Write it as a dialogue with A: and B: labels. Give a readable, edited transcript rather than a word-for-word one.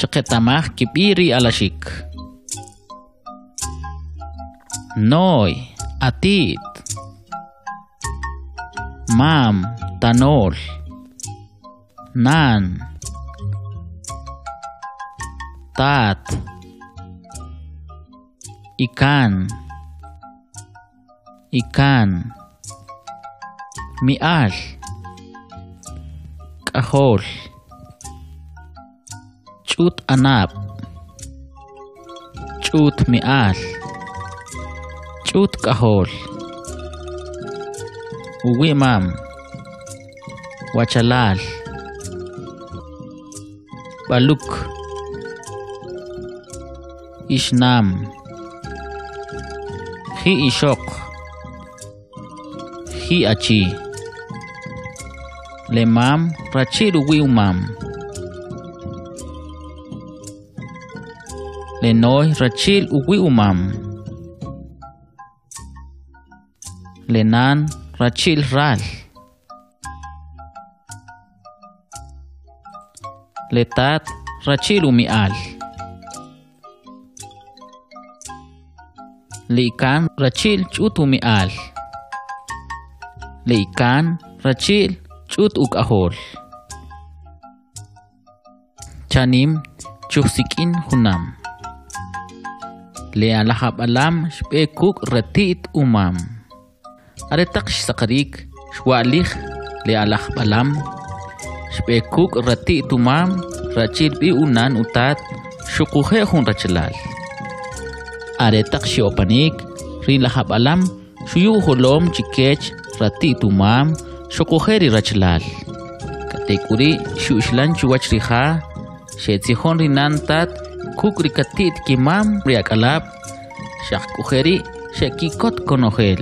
A: Chqeta'maj kib'i' ri alaxik. Noy, ati't. Mam, tanol. Nan. Tat. Ikan. Ikan. Mi'al. K'ajol. Ch'ut anab'. Ch'ut mi'al. Ch'ut k'ajol. Uwi' mam. Wachalal. B'aluk. Ixnam. Ji ixoq. Ji achi. Le mam rachi'l uwi' umam. Le noy rachi'l uwi' umam. Le nan rachi'l ral. Le tat rachi'l umi'al. Le ikan rachi'l ch'ut umi'al. Le ikan rachi'l ch'ut uk'ajol. Chanim chujsik'in junam. Le alaj b'alam xb'e kuk' rati't umam. Are taq xsaqarik xwa'lij le alaj b'alam xb'e kuk' rati't umam rachi'l b'i unan utat xuquje' jun rachalal. Are taq xe'opanik ri laj b'alam xuyu' ujolom chikech rati't umam xuquje' ri rachalal. K'atek'uri' xu'xlan chuwach ri ja, xetzijon ri nan tat kuk' ri kati't kimam ri ak'alab', xaq k'u jeri' xe'kikot konojel.